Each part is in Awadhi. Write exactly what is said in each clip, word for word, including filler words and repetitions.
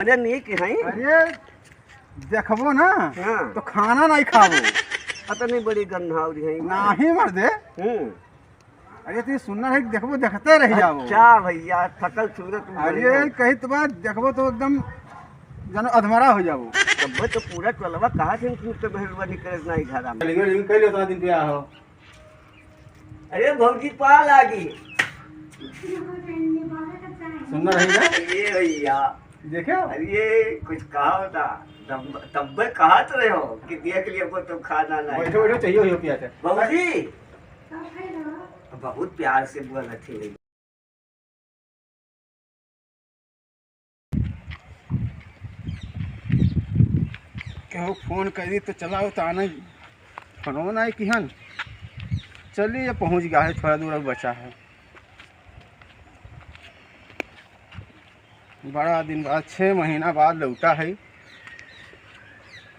अरे नीक है। अरे देखबो ना, हाँ। तो खाना नहीं खाबो। अतनी बड़ी गंधावरी है। नहीं मर्दे। हम्म। अरे तू सुंदर है, देखबो, देखते रह जाबो। अच्छा भैया, शकल सूरत में अरे बढ़िया। कही तो बात देखबो तो एकदम जनो अधमरा हो जाबो। तब तो पूरा टोलवा कहा से तू तो बहरवा निकले नहीं घरा में। चलिए, लेकिन कह लो तो दिन पे आओ। अरे भौजी पा लागी। सुंदर है ना? ये भैया। देखो। अरे ये कुछ कहा होता। तब, तब मैं कहा तो रहे हो कि देख लिया को तो खाना नहीं। बैठो, बैठो, चाहिए हो पिया था। भौजी। बहुत प्यार से बोलत है। केहू फोन करी तो चलाओ तो आना, फोनो नहीं किहन। चलिए, पहुँच गया है, थोड़ा दूर अब बचा है। बड़ा दिन बाद, छः महीना बाद लौटा है।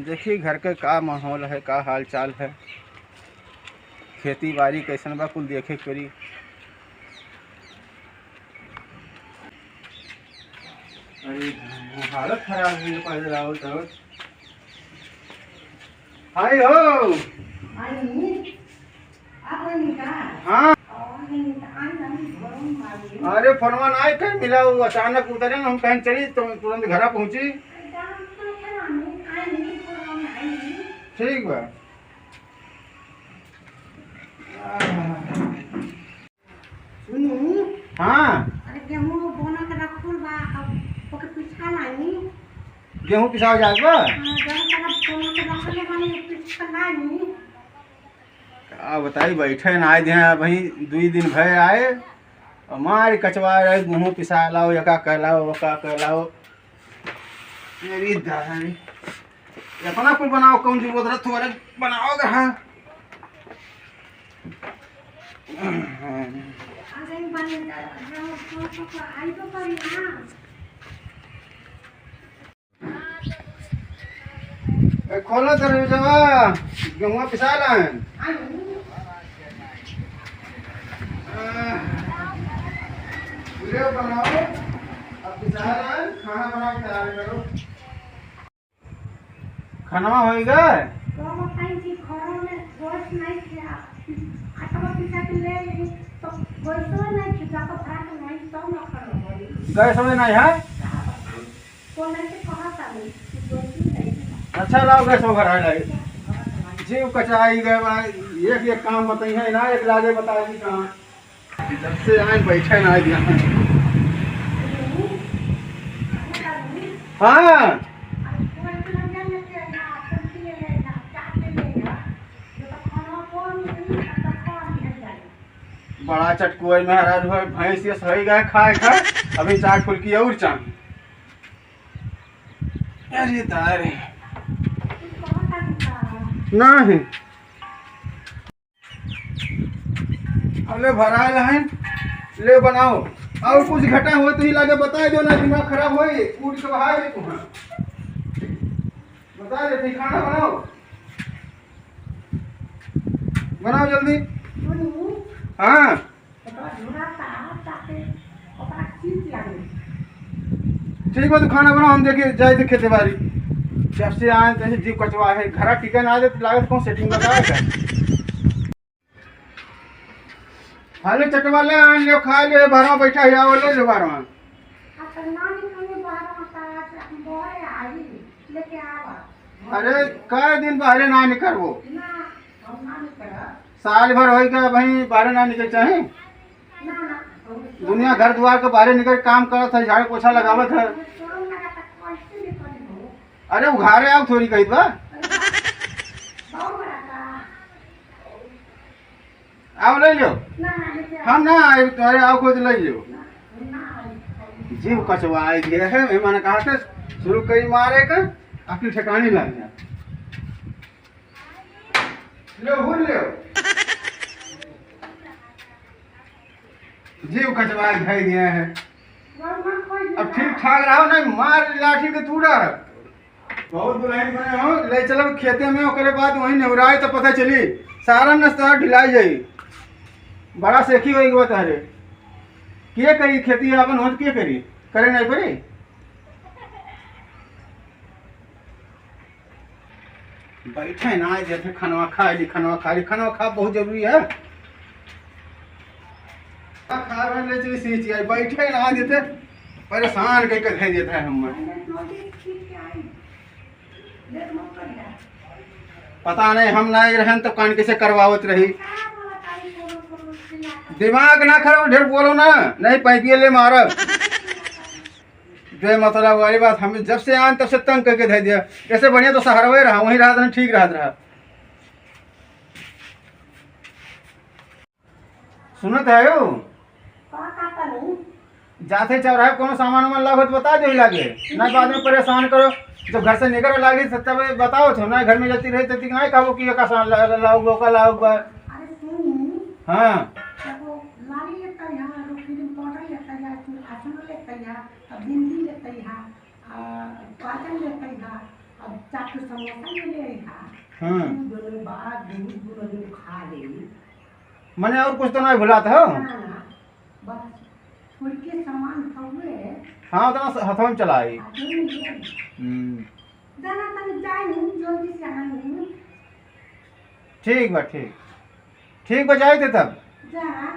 देखी घर के का माहौल है, का हाल चाल है, खेती बाड़ी कैसन बा, कुल देखे के पड़ी। अरे, हालत खराब हुई है, पैदल आवत आवत। हाय हो। हाँ। अरे, फोनवा ना आए, कहीं मिला, वो अचानक उतरे ना, हम कहीं चली, तो तुरंत घरा पहुँची। ठीक बा। सुनी। हाँ। अरे, गेहूं बोना के रखल बा, अब ओके पिसा लानी। गेहूं पिसाव जात बा? हाँ, जौन तरफ बोना के रखले बानी, पिसा लानी। का बताई, बैठे ना आए दिया, वही दुई दिन भय आए, और मारी कचवा रहे, गेहूं पिसा लाओ, या का कर लाओ, वो का कर लाओ। मेरी दाई, इतना कुल बनाओ, कौन जरूरत रहे, थोड़े बनाओ गा, हाँ। ए, खोलो दरवाजवा, गेहुआ पिसा लाइन। ले बनाओ, अब पिसा लाइन, खाना बना के तैयार करो। खानवा होई गए? तो बताई कि घरों में गैस नहीं थे, आप आटवा पिसा के ले ली, तो गैसो नहीं थे, जाकर भात नहीं, तब न खाना होई। गैस में नहीं है? का बताई? कौन है से कहा था नहीं, कि गैस में नहीं है। अच्छा, लाओ गैस वगैरह है नहीं। जीव कचराई गए बा, एक एक काम बताई है ना, एक लागे बताई कहाँ। जब से आए बैठे ना आए यहाँ। हाँ। बड़ा चटकुआ मेहरारू है, भैंस ये सही गए खाए खाए, अभी चार फुल्की और चाह। अरे दारे। नहीं। अले भरायल है, ले बनाओ। और कुछ घटा हो तो ही लागे बताए दो ना, दिमाग खराब होई, कूट के बहाए दे तू। बता दे, फिर खाना बनाओ, बनाओ जल्दी। हाँ। ठीक बा, तू खाना बनाओ, हम देखे जाए थे खेते बाड़ी। जब से आए तैसे जीव कचवा है, घरा टिके ना दे, लागत कौन सेटिंग लगा है। हाले चटवा ले, आन लियो, खा लियो, बारवा बैठा है, आओ ले लो बारवा। अच्छा, ना निकलने बारवा का, हम बोले आई, लेके आवा। अरे, कै दिन बाहरे ना निकलबो? ना, हम ना निकलब। साल भर होई गए, भाई, बाहरे ना निकल चाहे? ना, ना, हम दुनिया घर दुआर के बाहरे निकल काम करत है, झाड़ू पोछा लगावत है। हम काम लगा तक कैसे निकलबो? अरे, उघारे आओ, थोड़ी कही बा। अरे, बाबू बड़ा का? आओ, ले लो। ना, ना, लेके आओ। हम ना आए, तुम्हारे आओ, खुद ले लो। ना, ना आए। जीव कचवा आए गया है, मेहमान कहा से शुरू करी मारे का, अपनी ठिकाने लग गया। लो, हुर लो। जीव कचवा आए गया है। अब ठीक ठाक रहो, नहीं मार लाठी के तूड़ा। बहुत दुल्हन बने हो, ले चलब खेते में, ओकरे बाद वहीं नेहुराई तो पता चली, सारा नस्ता ढिलाई जाई। बड़ा सेखी होई गवा तहरे। के करी खेती अपन होत के करी? करे नहीं पड़ी? बैठे ना देते, खनवा खा ली, खनवा खा ली, खनवा खा बहुत जरूरी है। खा रहे ले चली सींच आई, बैठे ना देते, परेशान कई के धर देता है हम। पता नहीं, हम ना रहन तो कान कैसे करवावत रही। दिमाग ना खराब, ढेर बोलो ना, नहीं पैपिए ले मारब। जो मतलब वाली बात, हम जब से आन तब से तंग करके धर दिया। ऐसे बढ़िया तो शहरवे रहा, वहीं रहत रहा, ठीक रहत रहा। सुनत है यो? का, का करूं? जाते चौराहे कोनो सामान वामान लागत बता दे लागे, ना बाद में परेशान करो। जब घर से निकल लागे तो तब बताओ थो ना, घर में जाती रही तो नहीं कहबो कि ये का सामान ला-, ला-, लाओ गो, का लाओ गो। अरे सुन। हाँ। एगो लाली लेता यहाँ, एगो क्रीम पाउडर लेता यहाँ, आसनो लेता यहाँ, अब बिंदी लेता यहाँ, आ, काजल लेता यहाँ, अब चाट समोसा ले ले यहाँ। हाँ। तू दोनों बात, दूध दोनों खा ले। मने और कुछ तो नहीं भुलात हो? ना, ना, बस फुलके सामान हउए। हाँ, उतना स-, हथवा में चलाई। आगे में ये। हम्म। जाना तनी जाई हूँ, जल्दी से आई हूँ। ठीक बा, ठीक। ठीक बा, जाई दे तब। जा।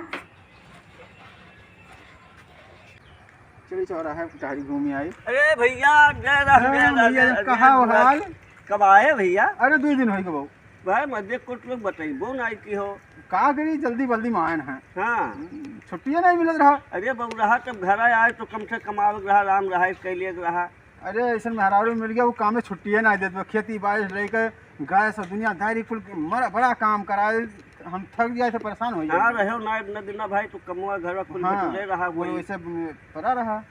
चली चौराहे पे टहरी घूमी आई। अरे भैया, जय राम, हाँ, जय राम, भैया, जय राम, कहाँ हो जय राम। हाल? कब आए भैया? अरे, दो दिन होई गए बाबू। भाई, मजे कुछ लोग बतइबो नाई की हो। का करी, जल्दी बल्दी में आयन है। हाँ। छुट्टिए नहीं मिलत रहा। अरे बाबू, रहा तब घर आए तो कम से कम आवत रहा, राम रहा, कैलिए रहा। अरे, ऐसन मेहरारू मिल गया, वो कामे छुट्टिए नहीं देत बा। खेती बाड़ी से लेके गाय से दुनियादारी कुल के मर-, बड़ा काम कराए, हम थक जाए से परेशान हो जाए। हाँ, रहो ना, इतना दिन भाई, तू कमवा घर कुल हाँ, बटुले रहा, वो वही। वैसे पड़ा रहा।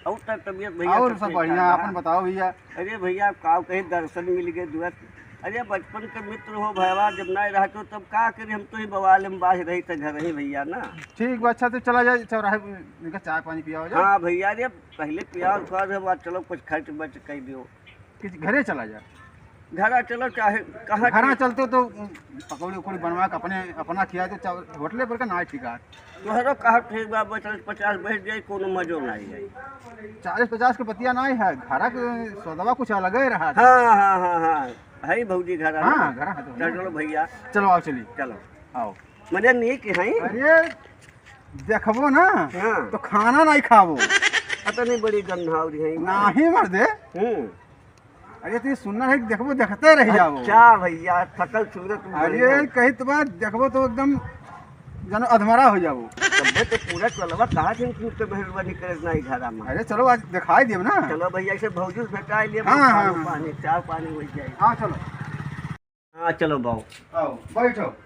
और तब तबीयत भैया और सब सब ठीक बढ़िया, ठाक बा? अपन बताओ भैया। अरे भैया, का कहीं दर्शन मिल गए दुआ। अरे बचपन के मित्र हो भैया, जब नहीं रहते तब का करी, हम तो ही बवाल में बाज रही थे घर ही भैया ना। ठीक बा, अच्छा तो चला जाए चौराहे पे, इनका चाय पानी पियाओ जाए। हाँ भैया, अरे पहले पियाओ खा रहे, बाद चलो कुछ खर्च बर्च कर दियो। कि घरे चला जाए। घरा चलो चाहे कहाँ घरा चल- चलते तो पकौड़ी उकौड़ी बनवा के अपने, अपना खिया तो चाव-, होटले पर का ना ठीक है। तोहरो कहा ठीक बा, चालीस पचास बैठ जाए, कोनो मजो ना आई जाए। चालीस पचास के बतिया ना है, घरा के सौदवा कुछ अलग ही रहा था। हाँ, हाँ, हाँ, हाँ, है भौजी घरा हाँ, ना? घरा है तो चल, है। चलो भैया। चलो आओ, चली। चलो। आओ। मने नीक है। अरे, देखबो ना, हाँ। तो खाना नहीं खाबो। पता नहीं बड़ी गंधावरी है। नहीं मर्दे। हम्म। अरे, तू सुनना है कि देखबो, देखते रह जाबो। अच्छा भैया, सकल सूरत में अरे, बढ़िया। कही तो बात देखबो तो एकदम जनो अधमरा हो जाबो। तबे तो पूरा टोलवा कहा से टूट के बहरवा निकले ना ई घरा में। अरे, चलो आज दिखाई देब ना। चलो भैया, इसे भौजी से भेंटा लिए, हाँ, हाँ, खानो हाँ। पानी, चाय पानी हो जाए। हाँ, चलो। हाँ, चलो बाऊ। आओ, बैठो।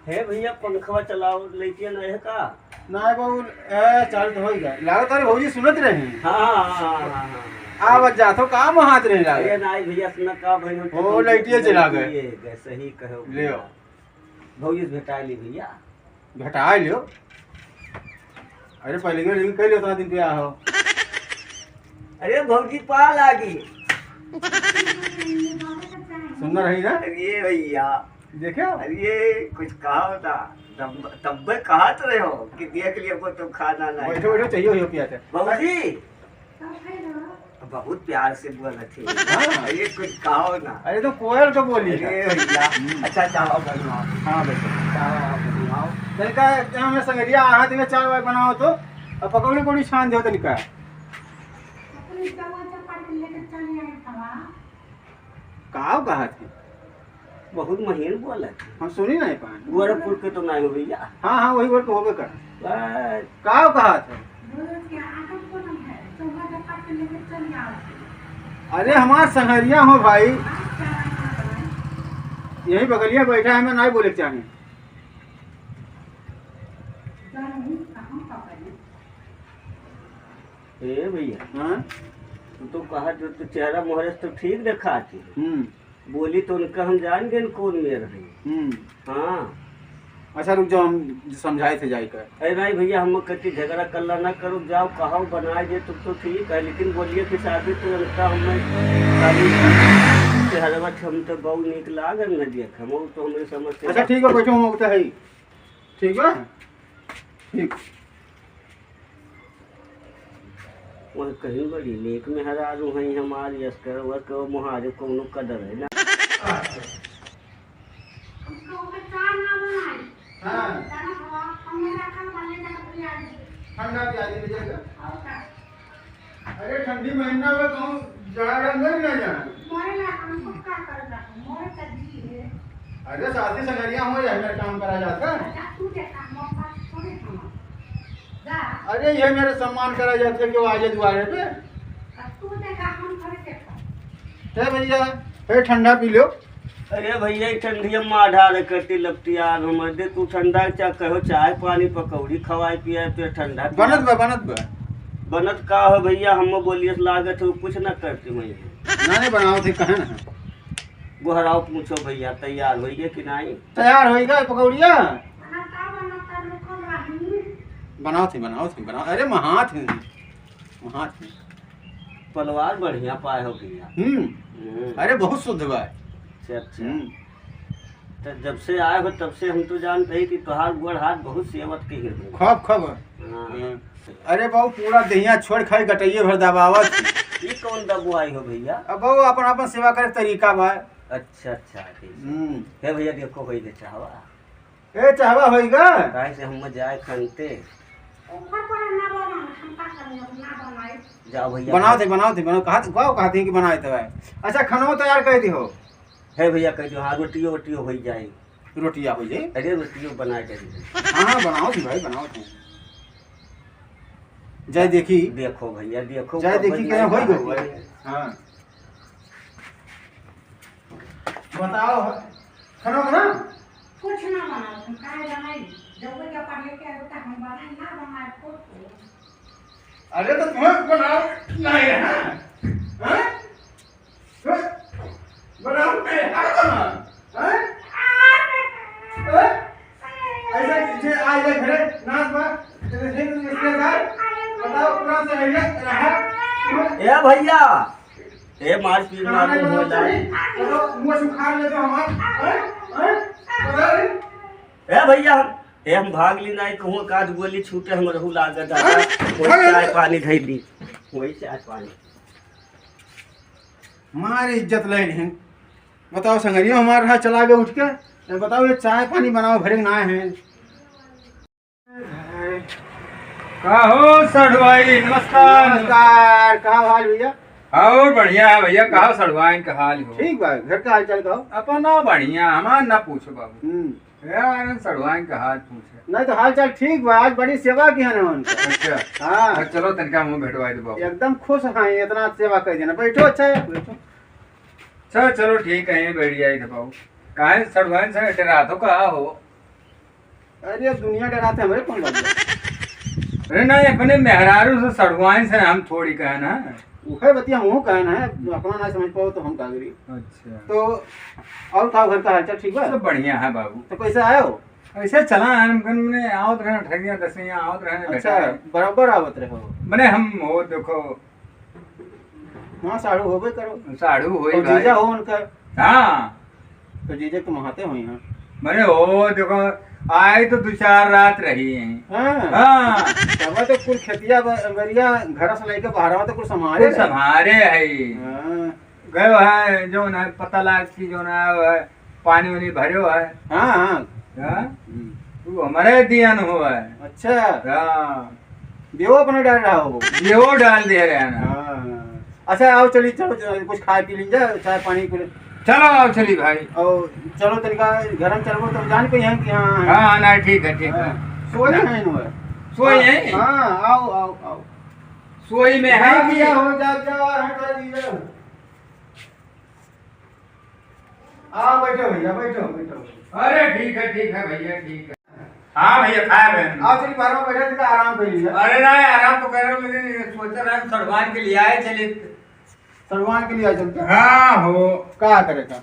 हे भैया, पंखवा चलाओ, लइटिया नहीं है का? नहीं बाऊ, ए, चालू तो होई गया। लागत है भौजी सुनत रहे। हाँ, हाँ, हाँ, हाँ, हाँ। आ, बच जात हो, का मुहात रहे लागे? अरे नहीं भैया, सुना का भाई, हम ओ, तो लइटिया चला गए। ये गए, सही कहो ले आओ। भैया। भौजी से भेंटा ली भैया। भेंटा लियो। अरे पहले के लेकिन कह लियो, उतना दिन पे आ हो। अरे भौजी पा लागी। सुंदर है ना? अरे भैया। देखो। अरे कुछ कहा होता। तब, तब मैं कहा तो रहे हो कि देख लिया को तुम खाना नहीं। बैठो, बैठो, चाहिए हो पिया थे। भौजी। बहुत प्यार से बोलत है। हाँ। अरे कुछ कहो ना। अरे तो कोयल का बोली है। अरे भैया, हम्म। अच्छा चावा बनवाओ। हाँ बेटा। चावा बनवाओ। तनिका, यहाँ में संगरिया हाथ में चाय वाय बनाओ तो, और पकौड़ी उकौड़ी छान दो तनिका। का कहा थी? बहुत महीन बोलत है। हम सुनी नहीं पाए। गोरखपुर के तो नहीं हो भैया। हाँ, हाँ, वही गोरखपुर होबे कर। बस। का कहा था? अरे हमार संगरिया हो भाई, यही बगलिया बैठा है, हमें नहीं बोले के चाही। ए भैया, हाँ? तू तो कहा जो तू चेहरा मोहरे से तो ठीक देखा थी। हम्म। बोली तो उनका हम जान गए कौन मेर है। हम्म। हाँ। अच्छा रुक जाओ, हम समझाए थे जाए कर। अरे नहीं भैया, हम कति झगड़ा कल्ला ना करो, जाओ कहो बनाए दे तुम तो ठीक है, लेकिन बोलिए कि शादी तो उनका हमें खाली चेहरवा हम तो बहुत नीक लाग न देख, हम तो हमरे समझ से अच्छा ठीक है, बैठो, हम होता है। ठीक बा? ठीक। कहीं बड़ी नेक मेहरारू हैं हमारी, अस्कर वस्कर मोहारे कौनो कदर है ना। हमको ओकर चाय ना बनाई। हाँ। जाना हवा, हमने रखा, भले जाकर पिया लीजिए। ठंडा पिया लीजिए। और का? अरे ठंडी महीना में कहूँ जाड़ा अंदर ही ना जाए। मरे ला हमको का कर रहा? मोर का जी है। अरे साथी संगरिया हो, यह मेरा काम करा जाता है। अच्छा, तू देखा, मोर पास थोड़े हम। जा। अरे ये मेरे सम्मान करा जाता है कि वो आजे दुआरे पे। अब तू देखा, हम थोड़े देखा। हे भैया, हे ठंडा पी लो। अरे भैया, ई ठंडिया माँ ढार करती लपटियार हमर दे, तू ठंडा क्या कहो, चाय पानी पकौड़ी खवाए पियाए पे ठंडा पिया। बनत बा, बनत बा। बनत का हो भैया, हम बोलिए से लागत हो, कुछ ना करती मैं। ना, नहीं बनाओ थे, कहे ना। गोहराओ पूछो भैया, तैयार होइगे कि नहीं? तैयार होइगा पकौड़िया? बनाओ थे, बनाओ थे, बनाओ। अरे महात है, महात है। पलवार बढ़िया पाए हो भैया। हम्म। हम्म। अरे बहुत शुद्ध बा। अच्छा, अच्छा। हम्म। तो जब से आए हो तब से हम तो जानते ही कि तोहार गोड़ हाथ बहुत सेवत के ही हो। खब, खब। हाँ। हाँ। अरे बाबू, पूरा देहिया छोड़ खाई गटइये भर दबावत। ई कौन दबवाई हो भैया? अब बाबू, अपन, अपन सेवा करे के तरीका बा। अच्छा, अच्छा, ठीक है। हम्म। हे भैया, देखो, होई के चाहवा। ए, चाहवा होई गा? काहे से हम जाए खनते। ऊपर पर ना बना, हम का करी, हम ना बनाई। जाओ भैया। बनाओ थे, बनाओ थे, बनाओ। कहा, गाओ कहते हैं कि बनाए तो है। अच्छा, खाना तैयार कर दी हो। हे भैया, कह दो, हाँ, रोटियो, वोटियो हो जाए। रोटिया हो जाए? अरे, रोटियो बना के दे। हाँ, हाँ, बनाओ थे भाई, बनाओ थे। जाए देखी। देखो भैया, देखो, जाए कब देखी, बनी क्या आई होई बात गो है। हाँ। बताओ, खाना बना? कुछ ना बनाओ, तुम काहे बनाई? जब वो जब लेके आए, तो हम बनाए, ना बनाए, खुद को। अरे, तो तुम्हें बनाओ, नहीं है, हाँ? हाँ? बनाओ, नहीं, हर बनाओ, हाँ? हाँ? ऐसा जे आ जाए घरे, नाच बा, तेरे से इसके साथ, बताओ, पूरा से भैया, रहा, तुम्हें ए भैया, ए, मारपीट ना, ना, नहीं, ना, होला। नहीं, चलो, मुंह से उखाड़ ले तो हमार, हैं? हैं? पता नहीं। ए भैया, हम, ए, हम भाग ली ना, कहूँ का गोली छूटे, हम रहू लागत दादा। हैं? वही हैं? चाय पानी धई ली, वही चाय पानी। मारे इज्जत ले लें। बताओ संगरियो, हमार रहा चला गए उठ के। ए, बताओ, ये चाय पानी बनाओ, भरे ना है। का हो सढ़ुआइन, नमस्कार। नमस्कार, का हाल भैया? और बढ़िया है भैया, का हो सढ़ुआइन, का हाल हो? ठीक बा, घर का हाल चाल का हो? अपना बढ़िया, हमार ना पूछो बाबू। हम्म। यार, सढ़ुआइन का हाल पूछे। नहीं तो हाल चाल ठीक बा, आज बड़ी सेवा की है ना उनका। अच्छा। हाँ। अच्छा, चलो तनिका मुंह भेंटवाई दे बाबू। एकदम खुश हैं, इतना सेवा कर देना। बैठो, अच्छा है, बैठो। चलो, चलो ठीक है, बैठ जाए बाबू। काहे सढ़ुआइन से डरात हो, का हो? अरे, दुनिया डराते, हमरे कौन बात बा? अरे ना, अपने मेहरारू से, सढ़ुआइन से हम थोड़ी कहन है। उहे बतिया हमहू कहन है, अपना ना समझ पाओ तो हम का करी? अच्छा। तो और का, घर का हालचाल ठीक बा? सब बढ़िया है बाबू। तो कैसे आए हो? ऐसे चला है, हम कन में आवत रहे, ठगिया दसैया आवत रहे, अच्छा, बेटा। बराबर आवत रहे हो? मने हम वो देखो, हाँ, साढ़ू होबे करो। साढ़ू होई और भाई। जीजा हो उनकर। हाँ। तो जीजा के महाते होई हैं। मने हो, देखो, आए तो दो चार रात रही हैं। हाँ। हाँ। तब तो कुल खेतिया ब-, बरिया घर से लेके बाहर तो कुल संभारे कुल रहे। संभारे है। हाँ। गयो है, जौन है, पता लाग कि जौन है, वो है, पानी वानी भर्यो है। हाँ, हाँ। हाँ? हम्म। वो हमारे दियन हो है। अच्छा। हाँ। बेवो अपने डाल रहा हो। बेवो डाल दे रहे हैं ना। हाँ। अच्छा, आओ चली, चलो, चलो, कुछ खाए पी लीन जा, चाय पानी कुछ। चलो, आओ चली भाई। और चलो तनिका घर में चलबो तब जान पे हैं कि हाँ। हाँ, ना, ठीक है, ठीक है। हाँ। सोई ना। हैं इनमें। सोई हाँ, हैं? हाँ, आओ, आओ, आओ। सोई में है हाँ, कि भैया, हो जा, जा, हटा दीजिए। आओ, बैठो भैया, बैठो, बैठो। अरे, ठीक है, ठीक है भैया, ठीक है। हाँ भैया, खाए बहन। आओ, चलिए, बाहर में बैठे थे, आराम कर लीजिए। अरे ना, आराम तो कर रहे हो, लेकिन ये सोच रहे हैं, सड़वान के लिए आए, चलिए। सड़वान के लिए आए चलते? हाँ, हो। का करे का?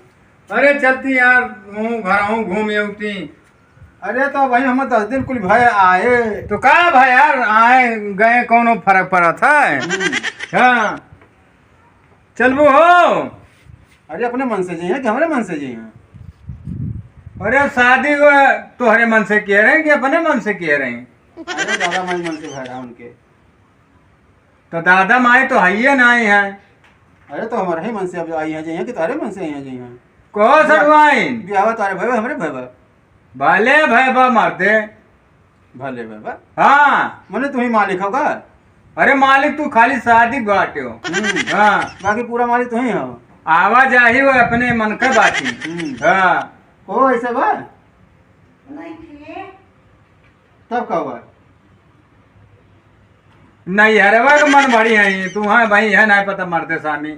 अरे, चलती यार, हूँ, घर हूँ, घूम अउती। अरे, तो भाई, हम दस दिन कुल भाई आए। तो का भाई यार, आए, गए, कौनो फर्क पड़त है? हम्म। हाँ। चलबो हो? अरे, अपने मन से जइहें कि हमरे मन से जइहें? अरे, शादी वो तोहरे मन से किहे रहे कि अपने मन से किहे रहे? अरे, दादा, मैं मन से भरा उनके। तो दादा माई तो हइये नाहीं है। अरे तो हमरे ही मन से अब आई है जइहैं कि तोहरे मन से आई है जइहैं? कहो सरुआइन। बियाहवा तोहरे भइबा, हमरे भइबा। भले भइबा मर्दे। भले भइबा। हाँ। मने तुहीं मालिक हो का? अरे मालिक तू खाली शादी बाटे हो। हम्म। हाँ। बाकी पूरा मालिक तुहीं हो। आवाजाही वो अपने मन के बाटी। हम्म। हाँ। कहो ऐसे बा? नइखे। तब का हुआ? नैहरवा के मन भरी है, तू है भाई है ना पता मर्दे सामी।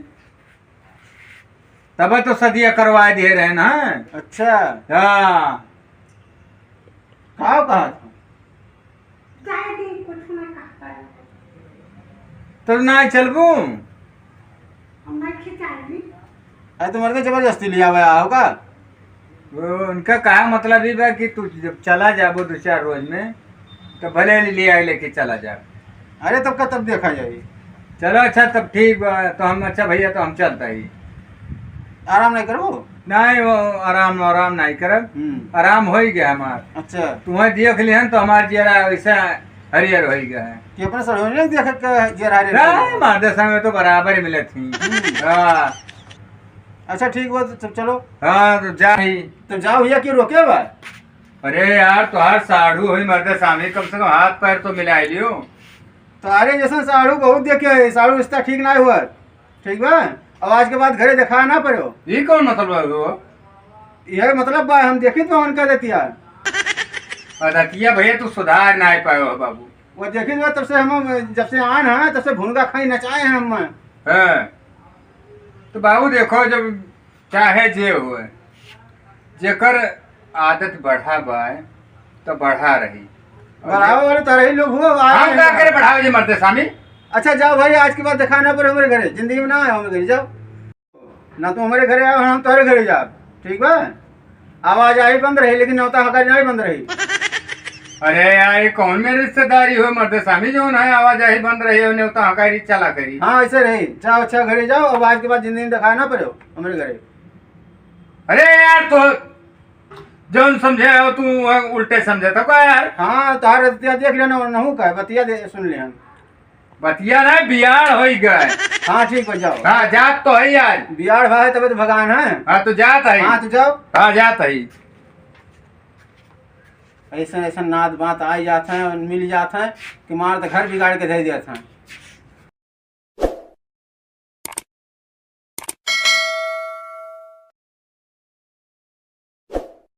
तब तो सदिया करवा दिए रहे ना। अच्छा। हाँ। का कहा था? जाए दे, कुछ ना कहता है। तो ना चलबू? हम ना खिंचाएंगे। अरे तुम्हारे के जबरदस्ती लिया हुआ आओ का? वो उनका कहा मतलब ई बा कि तू जब चला जाबो दो चार रोज में, तो भले ले आए लेके चला जा। अरे तब का तब देखा जाई। चलो अच्छा तब ठीक बा, तो हम अच्छा भइया तो हम चलता ही। आराम नहीं करबो? नहीं वो आराम आराम नहीं करब। हम्म। आराम हो ही गया हमार। अच्छा। तुम्हें देख लिहन तो हमार जियरा वैसे हरियर हो ही गया है। कि अपने सड़ोने देख के जियरा हरियर हो गया। मार दे समय तो बराबर ही मिले थी। हम्म। हाँ। अच्छा ठीक बा, तो चलो। हाँ, तो जा ही। तो जाओ भइया, कि रोके बा? अरे यार, तोहार साढ़ू होई मर्दे सामी, कम से कम हाथ पैर तो मिला लियो। तोहरे जैसन साढ़ू बहुत देखे है, साढ़ू रिश्ता ठीक ना हुआ, ठीक बा? अब आज के बाद घरे देखा ना पड़ो। ई कौन मतलब है वो? यह मतलब बा, हम देखित बा उनका दतिया। अदतिया भइया, तू सुधार ना पायो हो बाबू। वो देखित बा, तब से हम, जब से आन है, तब से भुनगा खाई नचाए हैं हम। हाँ। तो बाबू देखो, जब चाहे जे होए, जेकर आदत बढ़ा बाय, तो बढ़ा रही। बढ़ावे वाले तो रही लोग हो, आ हम रहे का हैं। करे बढ़ावे जे मर्दे सामी? अच्छा जाओ भाई, आज के बाद देखा ना पड़े हमरे घरे, जिंदगी में ना आए हमरे घरे, जाओ। ना तू हमरे घरे आओ, हम तोहरे घरे जाब, ठीक बा? आवाजाही बंद रही, लेकिन नेवता हकारी नहीं बंद रही। अरे यार, ये कौन मेरी रिश्तेदारी हो मर्दे सामी, जौन है आवाजाही बंद रही हो, नेवता हकारी चला करी। हाँ, ऐसे रही, जाओ अच्छा घरे जाओ, अब आज के बाद जिंदगी में देखा ना पड़ो हमरे घरे। अरे यार, तो जौन समझे हो तू, उल्टे समझे तो का यार? हाँ, तोहार रतिया देख लेना, और नहू का बतिया दे, सुन ले हम। बतिया ना, बियाह होई गए। हाँ, ठीक बा, जाओ। हाँ, जात तो है यार। बियाह हुआ है, तबे तो भगवान है। हाँ, तो जात है। हाँ, तो जाओ। हाँ, जात है। ऐसन, ऐसन नात बात आ जात है और मिल जात है कि मार तो घर बिगाड़ के दे जात है।